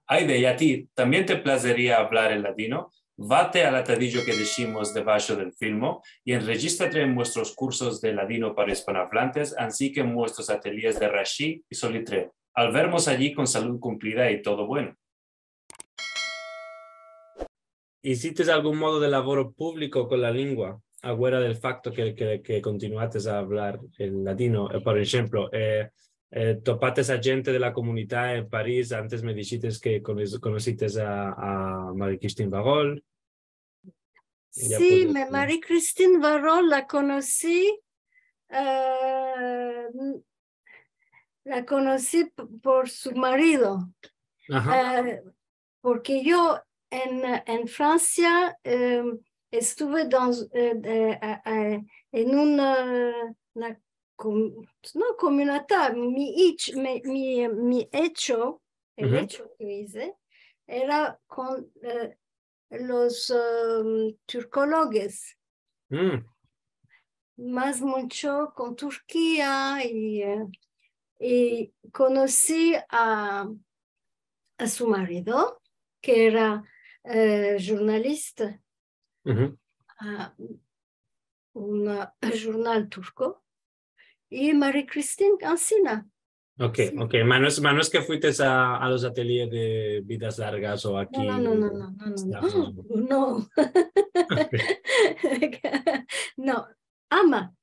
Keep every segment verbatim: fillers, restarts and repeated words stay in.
Ayde, i a ti tambien te plazeria avlar el ladino? Vate al atadijo ke deshimos debasho del filmo i enrejistrate en muestros kursos de ladino para ispanoavlantes, ansi ke en muestros atelyes de Rashi i Solitreo. Al vermos ayi kon salud kumplida i todo bueno. Izites algun modo de lavoro publiko kon la lingua, afuera del fakto ke, ke, ke kontinuates a avlar el ladino? Eh, por enshemplo, eh, eh, topates a djente de la komunidad en Paris, antes me dishites ke kono-, konosites a, a Marie-Christine Varol. Si, me, Marie-Christine Varol la konosi, eh, la konosi p-, por su marido. Aha. Eh, porke yo en, en Fransia, em, estuve dans, eh, eh, eh, eh, en una, una kom-, no komunidad, mi ich-, mi, mi, mi echo, el echo ke ize, era kon, eh, los, em, turkologes. Mm. Mas muncho kon Turkia i, eh, i konosi a, a su marido, ke era, eh, jurnalista, a un jurnal turko, i Marie-Christine ansina. Ok, si. Ok. Manos, manos ke fuites a, a los atelyes de Vidas Largas o aki? No, no, no, no, no, no, no. Estava... No. Ok. No. Ama,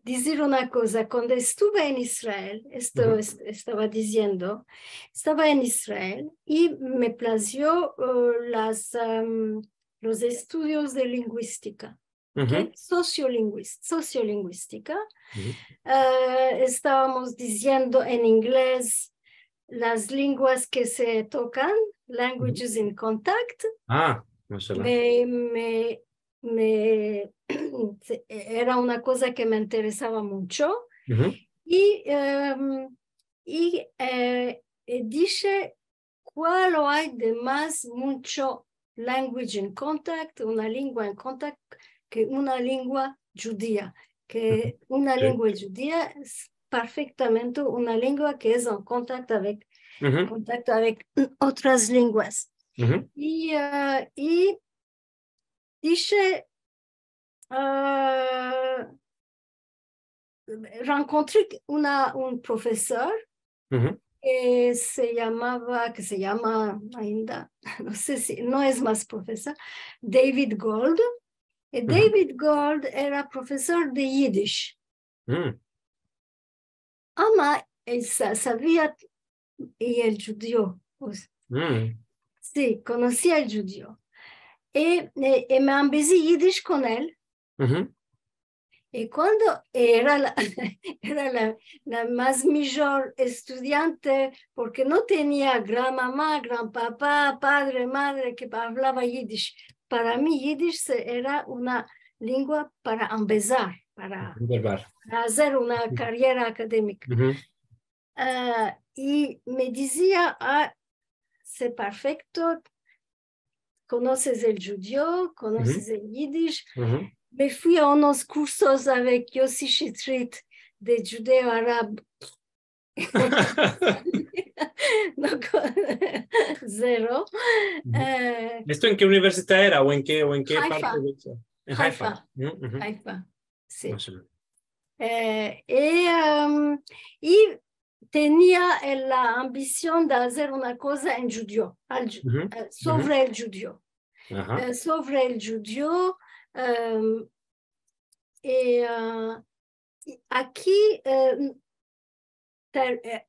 dizir una koza, kuando estuve en Israel, esto es-, estava diziendo, estava en Israel i me plazio, eh, las, em, los estudios de linguistika. Ok? Sociolingüis-, sociolingüistika. Eh, estavamos diziendo en inglez las lenguas ke se tokan, languages in contact. Ah, mashallah. Me, me, me, se-, era una koza ke me interesava muncho. I, em, i, eh, eh, dishe, kualo ay de mas muncho language in contact, una lengua in contact, ke una lengua djudia, ke una lengua djudia es perfektamente una lengua ke es en contact avec, contact avec otras lenguas. I, eh, i dishe, eh, rankontri una, un profesor ke se yamava, ke se yama ainda, no se si, no es mas profesor, David Gold. I David Gold era profesor de yidish. Ama el sa-, savia i el djudio. O se-, si, konosia el djudio. I, e, i me ambezi yidish kon el. I kuando era la, era la, la mas mijor estudiante, porke no tenia gran mama, gran papa, padre, madre ke avlava yidish. Para mi, yidish se-, era una lengua para ambezar, para, para azer una kariera akademika. Eh, i me dizia, "Ah, se perfekto, konoses el djudio, konoses el yidish." Me fui a unos kursos avec Yossi Shitrit de djudeo-arab. No, ko-, zero. Eh, esto en ke universidad era o en ke, o en ke parte de eso? En Haifa. Haifa. Si. Mashallah. Eh, i, em, i tenia el, la ambision de azer una koza en djudio, al dju-, eh, sovre el djudio. Eh, sovre el djudio, em, i, eh, i aki, eh, ter-, eh,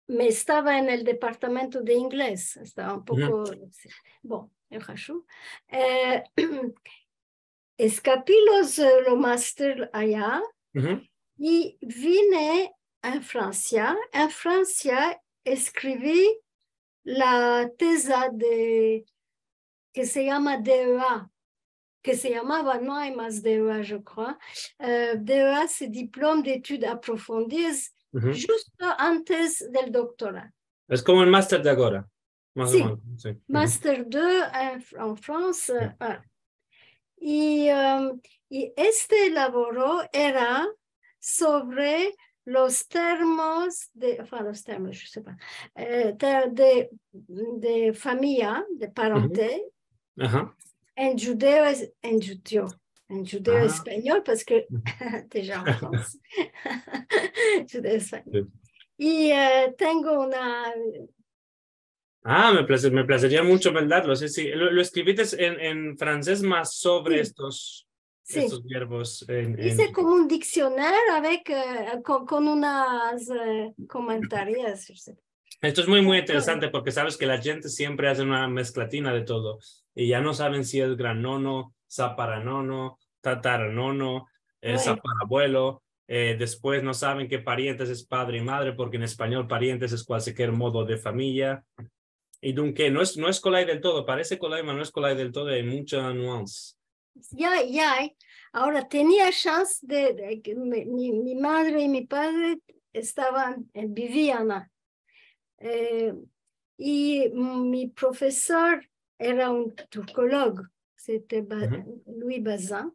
me estava en el departamento de inglez, estava un poko, bon, el hashuv. Eh, eskapi los, eh, lo master aya i vine a Fransia. En Fransia eskrivi la teza de, ke se yama D E A, ke se yamava, no ay mas D E A, je crois. Eh, D E A, se diplome d'études approfondies, djusto antes del doktora. Es komo el master de agora, mas o menos. Si. Master deux en Fr-, en France, eh, ah. I, em, i este lavoro era sovre los termos de, enfin, los termos, je sais pas, eh, ter-, de, de famiya, de parenté, en djudeo es, en djudeo, en djudeo espanyol, parske deja en Fransa. Djudeo espanyol. I, eh, tengo una Ah, me plaze-, me plazeria muncho, verdad? Lo se si lo, lo eskrivites en, en franses, mas sovre estos, estos verbos en, en... Ize komo un diksioner avek, eh, kon, kon unas, eh, komentarias, no se. Esto es muy, muy interesante porque sabes que la djente siempre aze una mesklatina de todo i ya no saven si es granono, saparanono, tataranono, eh, saparabuelo. Eh, despues no saven ke parientes es padre i madre, porke en espanyol parientes es kualsiker modo de famiya. I dunke no es, no es kolay del todo, parese kolay, ma no es kolay del todo, ay muncha nuans. Ya, ya ay. Agora, tenia shans de, de ke mi, mi, mi madre i mi padre estavan, eh, bivian a-, eh, i mi profesor era un turkolog, se te ba-, Louis Bazin.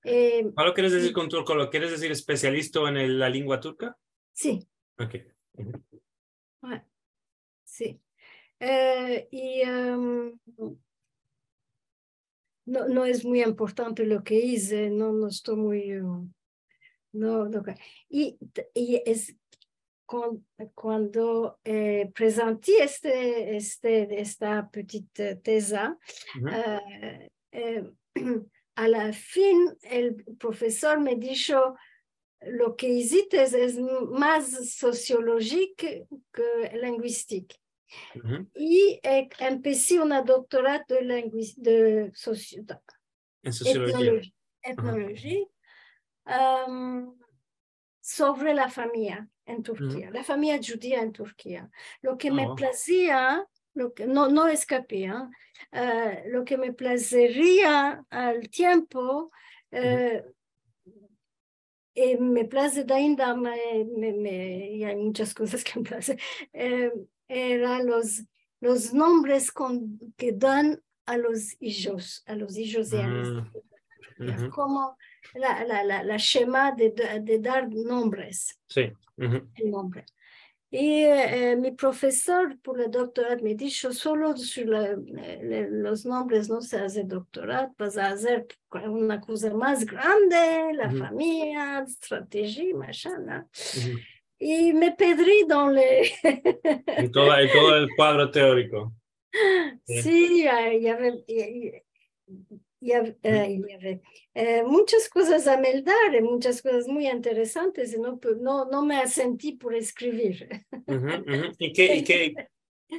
Eh, Kualo keres dizir i kon turkolog? Keres dizir espesialista en el, la lengua turka? Si. Ok. Bueno, si. Eh, i, em, no, no es muy importante lo ke ize, no, no esto muy, eh, no, no, i, i es kuan-, kuando, eh, prezenti este, este, esta petita teza, eh, eh, a la fin el profesor me disho, lo ke izites es mas sosiolojik ke lengvistik. I, eh, empesi una doktorat de lengvis-, de sosio-, En sosiologia. Etnoloji-, etnoloji, em, sovre la famiya en Turkia, la famiya djudia en Turkia. Lo ke me plazia, lo ke, no, no eskapi, eh, lo ke me plazeria al tiempo, eh, eh, me plaze dainda, me, me, me, i ay munchas kozas ke me plaze, eh, era los, los nombres kon, ke dan a los ijos, a los ijos de Anis. Komo la, la, la, la shema de, de, de dar nombres. Si. El nombre. I, eh, mi profesor por la doktorat me disho, solo sur la, eh, le-, los nombres no se aze doktorat, vas a azer una koza mas grande, la famiya, estrateji, mashallah. I me pedri dan le... En toda, en todo el kuadro teoriko. Si, ya, ya ve, ya, ya, ya, eh, ya ve. Eh, munchas kozas a meldar, eh, munchas kozas muy interesantes, i no, no, no me asenti por eskrivir. I ke, i ke,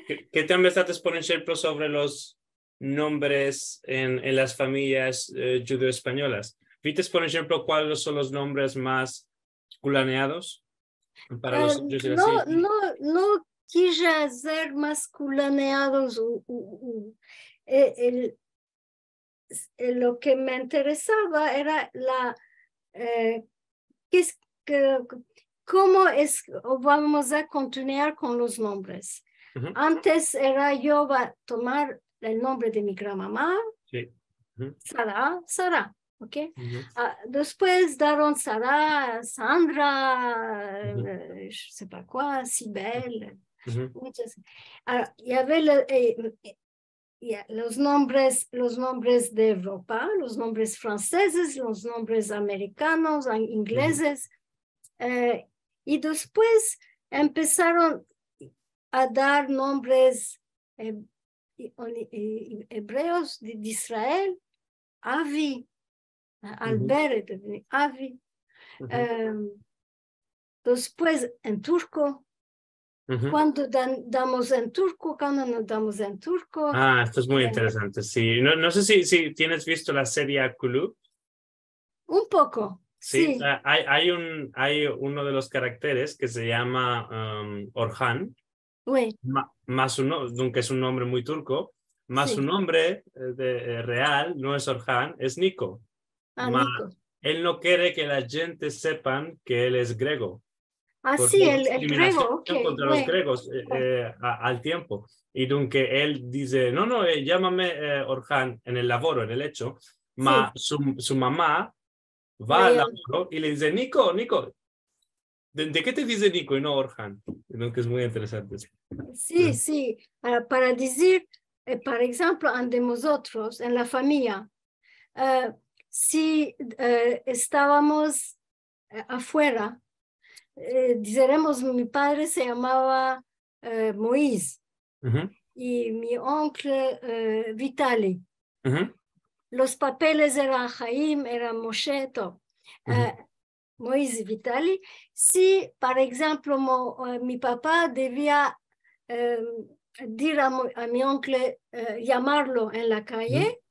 ke, ke te ambesates, por enshemplo, sovre los nombres en, en las famiyas, eh, djudeo-espanyolas? Vites, por enshemplo, kualos son los nombres mas kulaneados para los... Eh, no, no, no kije azer mas kulaneados u, u, u, eh, el, eh, lo ke me interesava era la, eh, ke es, ke, komo es, o vamos a kontinuar kon los nombres. Antes era yo va tomar el nombre de mi granmama, Sara, Sara, ok? Ah, despues daron Sara, Sandra, eh, je sais pas quoi, Sibel, munchas. Ah, ya ve, eh, ya, los nombres, los nombres de Evropa, los nombres fransezes, los nombres amerikanos, a-, inglezes, eh, i despues empesaron a dar nombres, eh, i, i, i, ebreos de, de Israel, Avi, a-, Albert, Avi. Em, despues en turko, kuando dan-, damos en turko, kuando no damos en turko. Ah, esto es muy interesante, si. No, no se si, si tienes visto la serie Kulüp. Un poko, si. Si, ah, ay, ay un, ay uno de los karakteres ke se yama, em, Orhan. Ma-, ma su no-, aunke es un nombre muy turko, ma su nombre, eh, de, eh, real no es Orhan, es Niko. Ah, Niko. Ma el no kere ke la djente sepan ke el es grego. Ah, si, el, el grego, ok, kontra los gregos, eh, eh, a-, al tiempo. I aunke el dize, "No, no, eh, yamame, eh, Orhan", en el lavoro, en el echo, ma su, su mama va al lavoro i le dize, "Niko, Niko, de, de ke te dize Niko i no Orhan? No, ke es muy interesante. Si, si. Ah, para dizir, eh, por enshemplo, ande mozotros, en la famiya, eh, si, eh, estavamos, eh, afuera, eh, dizeremos, mi padre se yamava, eh, Moiz i mi onkle, eh, Vitali. Los papeles era Haim, era Moshe, to. Eh, Moiz i Vitali. Si, por enshemplo, mo-, eh, mi papa devia, em, dir a mo-, a mi onkle, eh, yamarlo en la kaye,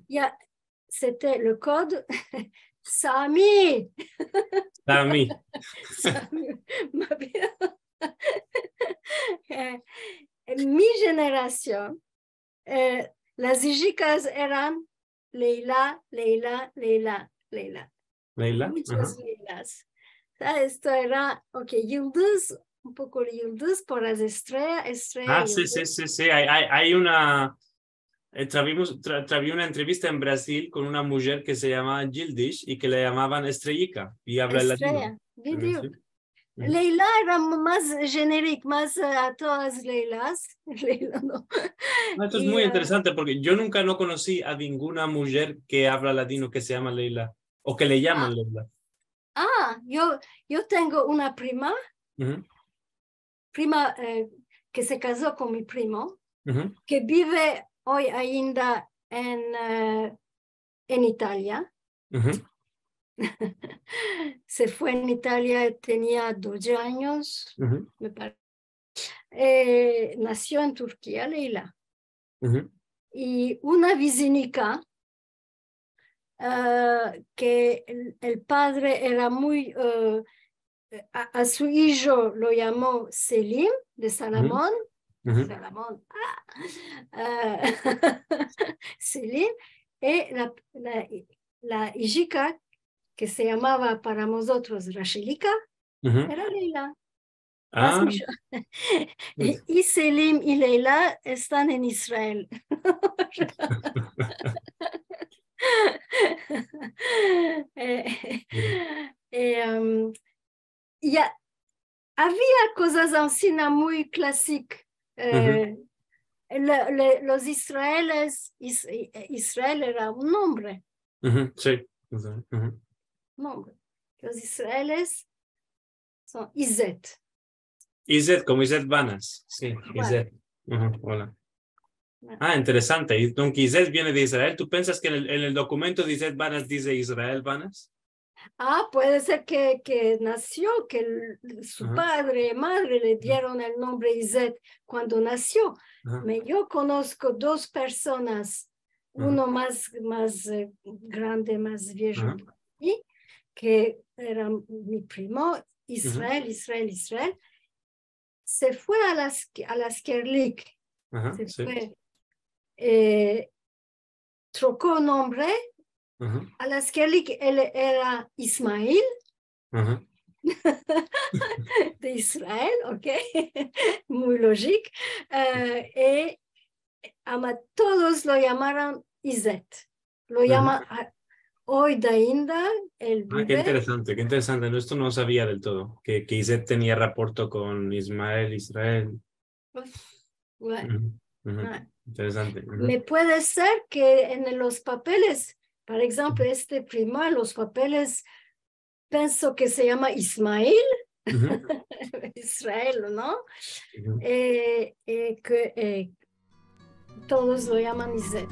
ya, c'était le code. Sami! Sami. Sami. Ma bien. Eh, en mi jenerasion, eh, las ijikas eran Leila, Leila, Leila, Leila. Leila, muchas Leilas. O sea, esto era, ok, Yıldız, un poko Yıldız por las estrella, estrella, Ah, si, si, Yıldız. Si, si. Ay, ay, ay una, eh, travimos, tra-, travi una entrevista en Brazil kon una mujer ke se yamava Yildiz i ke la yamavan Estrellika i avla ladino. Estrella, vidio. Si. Leila era mas jenerik, mas, eh, a todas Leilas. Leila no. Ah, esto es muy interesante porke yo nunka no konosi a ninguna mujer ke avla ladino ke se yama Leila o ke le yaman Leila. Ah, yo, yo tengo una prima, prima, eh, ke se kazo kon mi primo, ke bive oy ainda en, eh, en Italia. Se fue en Italia, tenia doze anyos, me parese. Eh, nasio en Turkia, Leila. I una vizinika, eh, ke el, el padre era muy, eh, a, a su ijo lo yamo Selim, de Salamon. Salamon. Ah, eh, Selim, i la, la, la ijika ke se yamava para mozotros Rashelika, era Leila. Ah. I Selim i Leila estan en Israel. Eh, eh, em, ya, avia kozas ansina muy klasik. Eh, le, le, los Israeles, Is-, eh, Israel era un nombre. Si. Nombre. Los Israeles son Izet. Izet, komo Izet Banas. Si, Izet. Ola. Ah, interesante. I, donk, Izet viene de Israel. Tu pensas ke en el, en el dokumento de Izet Banas dize Israel Banas? Ah, puede ser ke, ke nasio, ke el, su padre, madre le dieron el nombre Izet kuando nasio. Me, yo konosko dos personas, uno mas, mas, eh, grande, mas viejo ke mi, ke era mi primo, Israel, Israel, Israel. Se fue a las, a las Kerlik. Se fue. Eh, troko nombre. A las Kerlik el era Ismail. De Israel, ok. Muy lojik. Eh, eh, ama todos lo yamaron Izet. Lo yama, a, oy ainda el bive. Ah, ke interesante, ke interesante. No, esto no savia del todo, ke, ke Izet tenia raporto kon Ismael, Israel. Uf, bueno. Interesante. Me puede ser ke en los papeles, por enshemplo, este primo, los papeles penso ke se yama Ismail. Israel, no? Eh, eh, ke, eh, todos lo yaman Izet.